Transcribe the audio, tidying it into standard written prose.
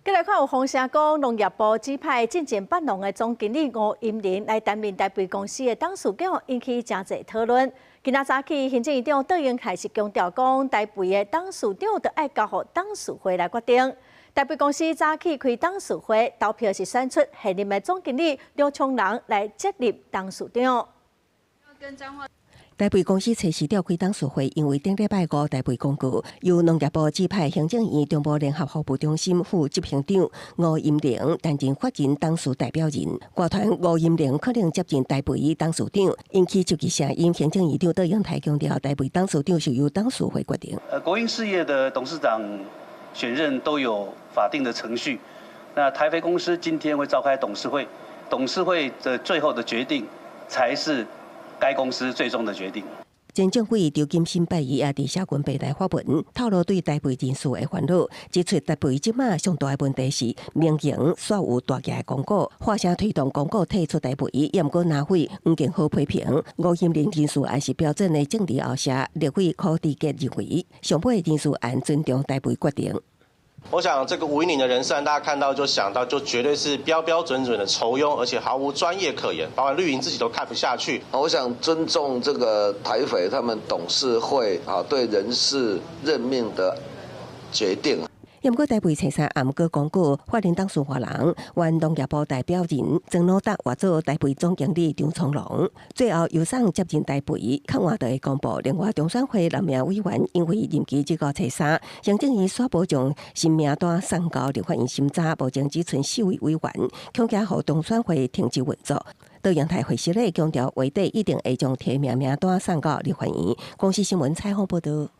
繼來看有風聲講，農業部指派進前百農的總經理吳音寧來擔任台肥公司的董事長，引起誠濟討論。今仔早起，行政院長卓榮泰是強調講，台肥的董事長著愛交予董事會來決定。台肥公司早起開董事會，投票是選出現任的總經理張聰仁來接任董事長。台肥公司初四召開董事會，因為頂禮拜五台肥公告，由農業部指派行政院中部聯合服務中心副執行長吳音寧擔任法人董事代表人。外傳吳音寧可能接任台肥董事長，引起質疑聲音。行政院長卓榮泰強調，台肥董事長是由董事會決定。國營事業的董事長選任都有法定的程序。那台肥公司今天會召開董事會，董事會的最後的決定才是該公司最終的決定。前政委劉金新拜一也佇社群平台發文，透露對台肥人事的煩惱，指出台肥這馬上大的問題是民營煞有大額的公股，發聲推動公股退出台肥，也毋過藍委黃健豪批評吳音寧人事案是標準的政治後射，立委柯志杰認為上尾人事案尊重台肥決定。我想這個吳音寧的人事案，大家看到就想到，就絕對是標標準準的酬庸，而且毫無專業可言，包括綠營自己都看不下去。我想尊重這個台肥他們董事會啊對人事任命的決定。毋過台肥初三暗閣公告，法人董事換人，原農業部代表人曾魯達換做台肥總經理張聰龍，最後由誰接任台肥，較晚就會公布。另外，中選會六名委員因為任期至到初三，行政院煞無將新名單送交立法院審查，目前只賰四位委員，恐驚予中選會停止運作。卓榮泰會時咧強調，月底一定會將提名名單送到立法院。公視新聞採訪報導。